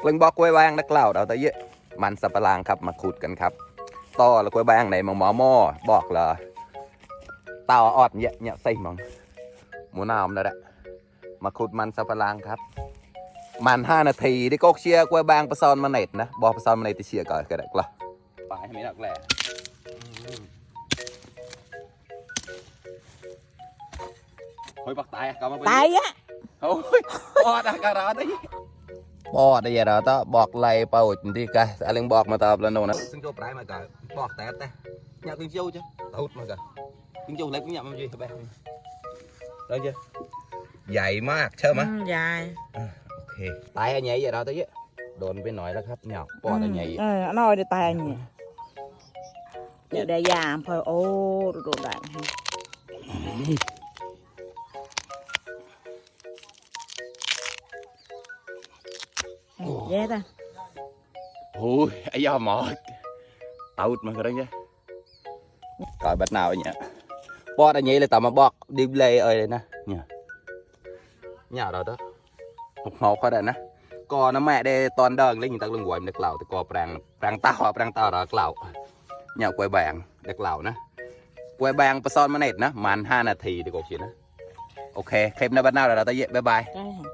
เล่งบอกกล้วยบางนักเล่าเราแต่เยอะมันสับปะรางครับมาขุดกันครับต่อแล้วกล้วยบางไหนมองหม้อบอกเลยเต่าออดเนี่ยใส่มองหมูนาวนั่นแหละมาขุดมันสับปะรางครับมัน5 นาทีได้ก็เชียร์กล้วยบางประซอนมาเน็ตนะบอกประซอนมาเน็ตที่เชียร์ก่อนก็ได้กละไปให้มีนักแหล่เฮ้ยปักตายก็มาไป ตายá โอ้ยปอดอะการะได้ปอดได้ยังเราต้องบอกไล่เป่าจริงๆกันอะไรบอกมาตอบแล้วโน่นนะซึ่งโจปลายมาก่อนบอกแต่อยากกินเจียวจ้ะตูดมาก่อนกินเจียวเล็กเนี่ยมันgì các bạnได้chưaใหญ่มากใช่ไหม dài โอเคตายอันใหญ่อย่าเราตัวเยอะโดนไปหน่อยแล้วครับเนี่ยปอดอันใหญ่ nói để tay nhỉ để giảm thôi ô đồ đạn dễ ta โอ้ยไอ้ยอหมอตูดมาก็ได้จ้ะก่อยบัดnào vậy nhỉปอดอันใหญ่เลยต่อมาบอกดิบเลยเลยนะเนี่ยเราต้องหอกเขาได้นะก่อนนะแม่ได้ตอนเดินเล่นตักลงหัวมันเด็กเหล่าแต่ก่อแปลงเต่าเราเหล่าเนี่ยกล้วยแบงเด็กเหล่านะกล้วยแบงประซอนมาเน็ตนะมัน5 นาทีดีกว่าคิดนะโอเคคลิปในบ้านเราตะเยะบ๊ายบาย cái